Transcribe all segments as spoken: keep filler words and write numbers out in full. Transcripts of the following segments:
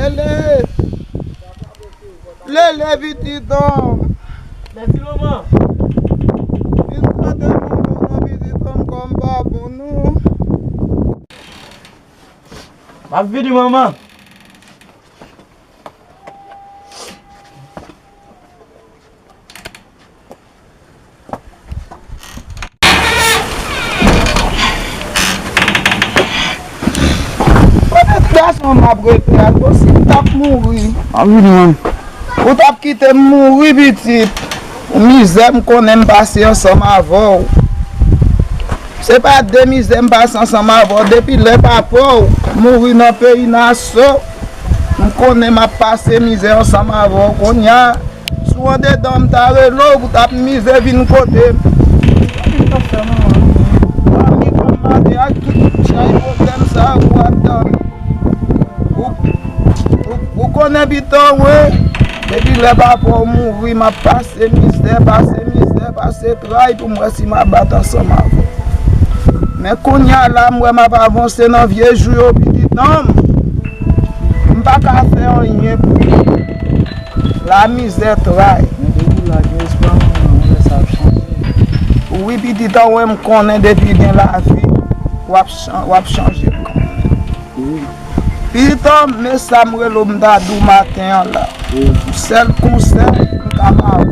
Lele! Lele, pitit an m! Mèsi, manman! Vin kote manman nan, pitit an m, kò m pa bon, non. M ap vini, manman! Kote gason m ap rete a, bon, si m t ap mouri. Anvi mwen. Ou t ap kite m mouri, pitit. Ou mizè m konnen m pase ansanm avè w. Se pa de mizè m pase ansanm avè w. Depi lè papa w mouri nan peyi Naso, m konnen m ap pase mizè ansanm avè w. Kounye a, si w andedan, m ta rele w pou w t ap mize vin kote m. Fanmi kòm maten ak tout chay pwoblèm sa a, ou ap tann. Ou, ou, ou konnen, pitit an, wi. Depi lè papa w mouri, m ap pase mizè, pase mizè, pase tray pou m wè si m ap bat ansanm avè w. Men kounye a la, m wè m ap avanse nan vye jou yo, pitit an m. M pa ka fè anyen pou ou. Lamizè, tray. Men depi w la, gen espwa, manman, yon lè sa ap chanje. Wi, pitit an, wi, m konnen depi gen lavi, w ap chan-, w ap chanje kanmenm. Wi. Pitit an, men sa m rele w, m ta di w maten an la. Wi. Sèl konsèy m ka ba ou,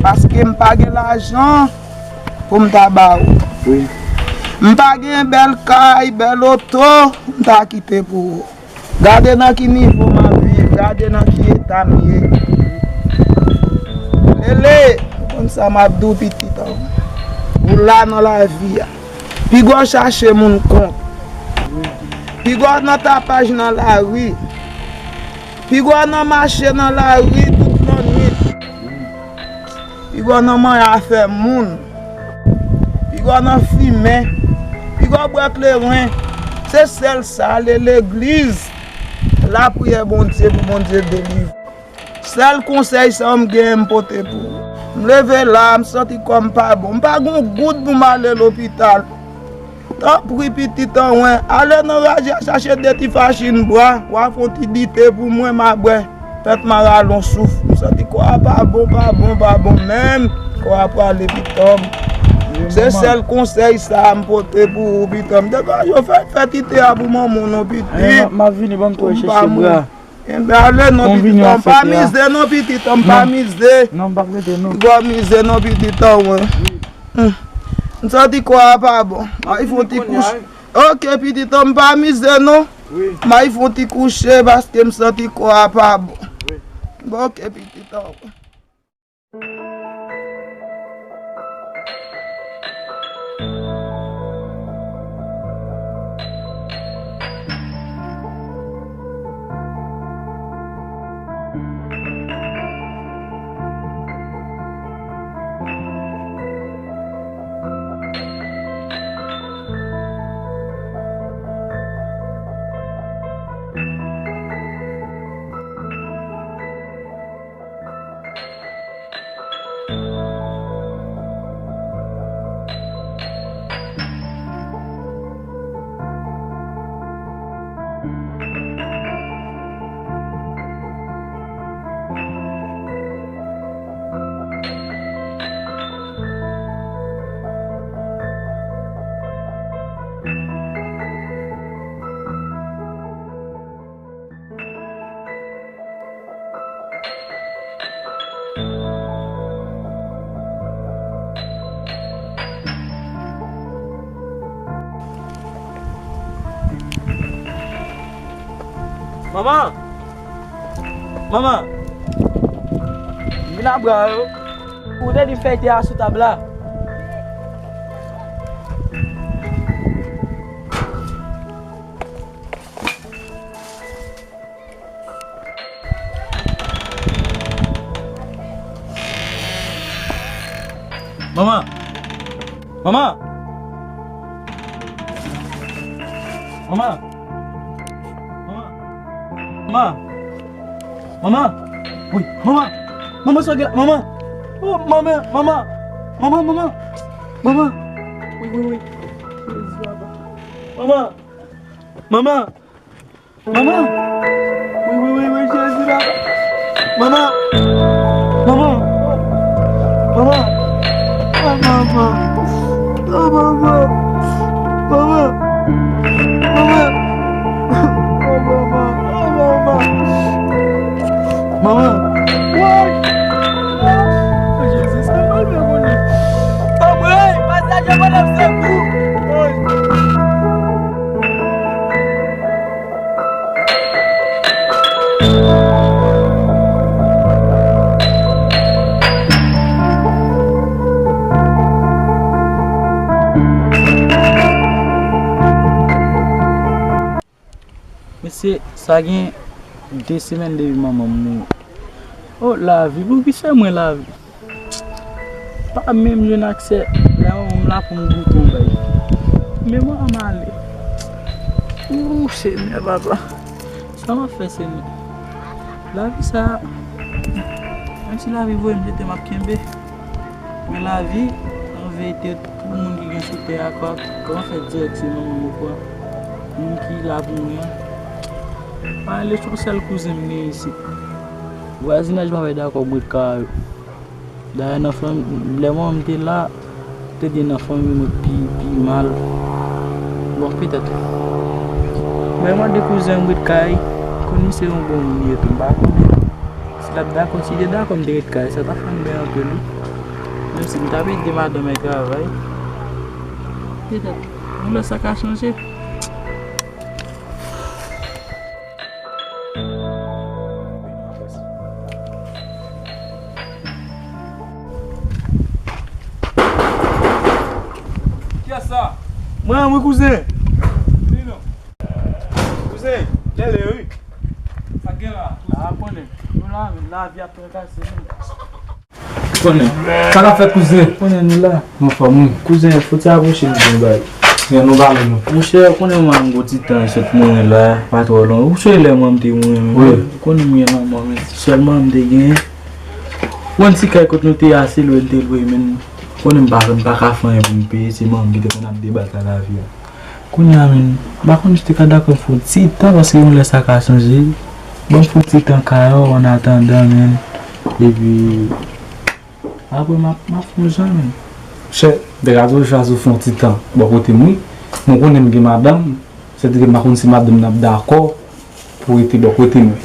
paske m pa gen lajan pou m ta ba ou. Wi. M pa gen bèl kay, bèl oto, m ta kite pou ou. Gade nan ki nivo m ap viv, gade nan ki eta m ye. Lele, ou konn sa m ap di w, pitit an. Ou la nan lavi a. Piga w chache moun kont. Piga w nan tapaj nan lari. Piga w nan mache nan lari tout lannwit. Piga w nan manyen afè moun. Piga w nan fimen. Piga w bwè kleren. Se sèl sa, ale legliz. Lapriyè Bondye pou Bondye delivre. Sèl konsèy sa m genyen m pote pou ou. M leve la, m santi kò m pa bon. M pa gen yon goud pou m ale lopital. Tanpri, pitit an mwen, ale nan raje a chache de ti machin bwa, w a fè yon ti dite pou mwen, m a bwè. Tèt m a rale yon souf. M santi kò a pa bon, pa bon, pa bon menm. Kò a prale, pitit an m. Wi, se manman. Sèl konsèy sa a m pote pou ou, pitit an m. Degaje w, fè, fè ti te a pou manman w non, pitit. Eh, m, m ap vini, ban m tou chèche bra. Enben, ale non, pitit an m, pa mize non, pitit an m, pa mize. Non, m p ap rete, non. Gwo mize non, pitit an mwen. Wi. Hmm. M santi kò a pa bon. M ay fè yon ti kouche. Ok, pitit an m, pa mize non. Wi. M ay fè yon ti kouche paske m santi kò a pa bon. Wi. Bon, ok, pitit an mwen. Manman! Manman! Vin a bra yo. Ou te di fèy te asou tab la. Manman! Manman! Manman! Manman! Manman! Manman! Wi, manman! Manman, sa w gen la? Manman! Oh, manman! Manman! Manman, manman! Manman! Wi, wi, wi. Manman! Manman! Manman! Wi, wi, wi, wi, Jezi la. Manman! Manman! Manman! Ah, manman! Ah, manman! Manman! Manman! Ah, manman! Ah, manman! Manman! Woy! Jezi, sa mal fè konnen. Anmwey! Pasaje, mande m sekou! Woy! Mesye, sa gen de semèn depi manman m mouri. O lavi, poukisa mwen lavi? Pa menm jwenn aksè. Lè manman m la pou m goute yon bagay. Men manman m ale. Ou, Senyè, papa. Sa m ap fè, Senyè? Lavi sa, menm si lavi voye m jete, m ap kenbe. Men lavi, an verite, pou moun ki gen sou tè a, kòman, kòman fè dirèk se manman m yo pran? Moun ki la pou mwen an. Pa ale, se yon sèl kouzen m gen isit. Vwazinaj pa fè dakò m ret kay yo. Dayè nan fanmi, lè manman m te la, te gen nan fanmi mwen pi, pi mal. Bon, petèt. Mwen mande kouzen m ret kay, konn misye yon bon moun li ye tou, m pa konnen. Si l ap dakò, si li te dakò m te ret kay, sa ta fè m byen anpil, wi. Menm si m t ap ede madanm mwen travay. Petèt, yon lè sa ka chanje. Kiyès sa? Mwen, wi, kouzen. Vini non. Kouzen, lè lè, wi. Sa gen la? A, konnen. Nou la, lavi ap trakase nou. Konnen. Sa k ap fèt, kouzen? Konnen nou la. Anfòm, wi. Kouzen, fò ti apwoche m di yon bagay. Men nou pale, non. Monchè, ou konnen mwen gen yon ti tan sot mouri la, pa twò lwen. Ou sonje lè manman m te mouri, men. Wi. Ou konnen m gen lanmò, men. Sèl manman m te genyen. Ou konn ti kay kote nou te ye a, se lwen, te lwen, men. Ou konnen m pa, m pa ka fè anyen pou m peye, se manman m ki te konn ap debat a lavi a. Kounye a, men, m pa konn si w te ka dakò m fè yon ti tan, paske yon lè sa ka chanje. Ban m fè yon ti tan kay ou, an atandan, men. Epi, apre, m ap, m ap fè yon jan, men. Chè, m te ka toujou chwazi w fè yon ti tan bò kote m, wi. Men w konnen m gen madanm, sètadi m pa konn si madanm nan ap dakò pou rete bò kote mwen.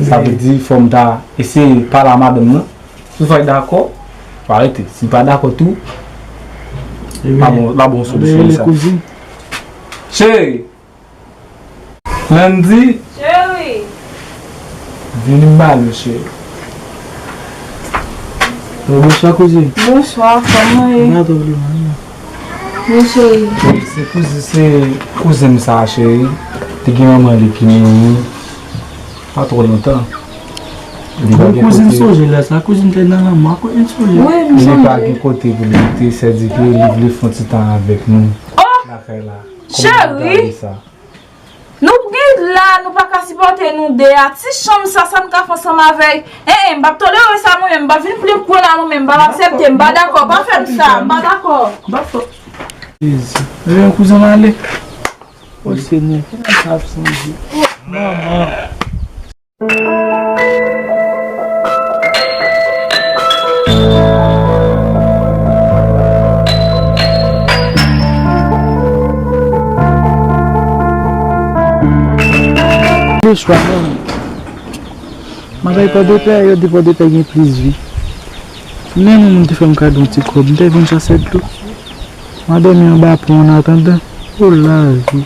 Sa vle di, fò m ta eseye pale a madanm nan. Si w pa dakò, pa rete. Si l pa dakò tou, pa bon, pa bon solisyon sa. Cheri! Landy! Cheri! Vini m ba nou, cheri. Bonswa, kouzin. Bonswa, kòman w ye? M pa twò pi mal, non. Wi, cheri. Wi, se kouzin, se kouzen m sa a, cheri. Te gen manman li ki mouri. Pa twò lontan. Li pa gen kote. Kouzin sonje lè sa, kouzin te nan lanmò, kouzin sonje. Wi, m sonje. Li pa gen kote pou li rete, sètadi ke li vle fè yon ti tan avèk nou. Oh! Lakay la. Kòman nou ta ye sa? Nou gen la, nou pa ka sipòte nou de a. Ti chanm sa, sa n ka fè ansanm avè l? En, en, m p ap tolere sa mwen menm. M p ap vin plen pwen la non, men m p ap aksepte. M pa dakò. Pa fè m sa. M pa dakò. M pa fè. Jezi. Ebyen, kouzen m ale. O Senyè, kilè sa ap chanje? Manman. Bonswa, manman. M al Pòdepè, yo di Pòdepè gen plis vi. Men yon moun te fè m kado yon ti kòb, m te vann chasè dlo. M al dòmi anba pon an atandan. O lavi.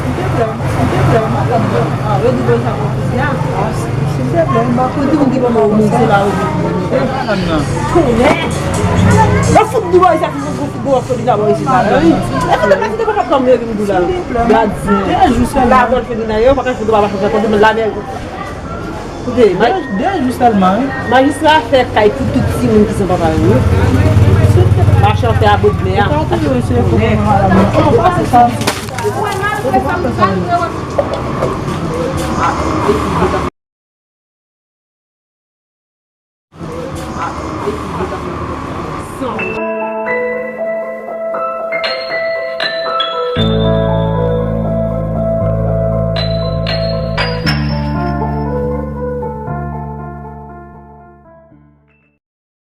Silteplè, silteplè, madanm. Ah, yo di bon sa pou figi a. Ah, silteplè, m pa konn. Tout moun ki pa mwen se la yo vin mete. Madanm nan. Tounen. Yo fout dou bò isit, yo fout dou bò Felina bò isit la. Wi. E fout dou bò isit, yo pa kòm yo vin dou la. Silteplè. Gad. Dè jou sèlman. La bò Felina yo, pa ka fout dou bò pa fè konn la mè. Koute, ma- Dè, dè jou sèlman, wi. Majistra fè kay pou tout timoun ki san papa yo, wi. Machan fè a bòdmè a. Ou ka touye, se pou mwen, madanm. Ou pa fè sa. Ou pa fè sa.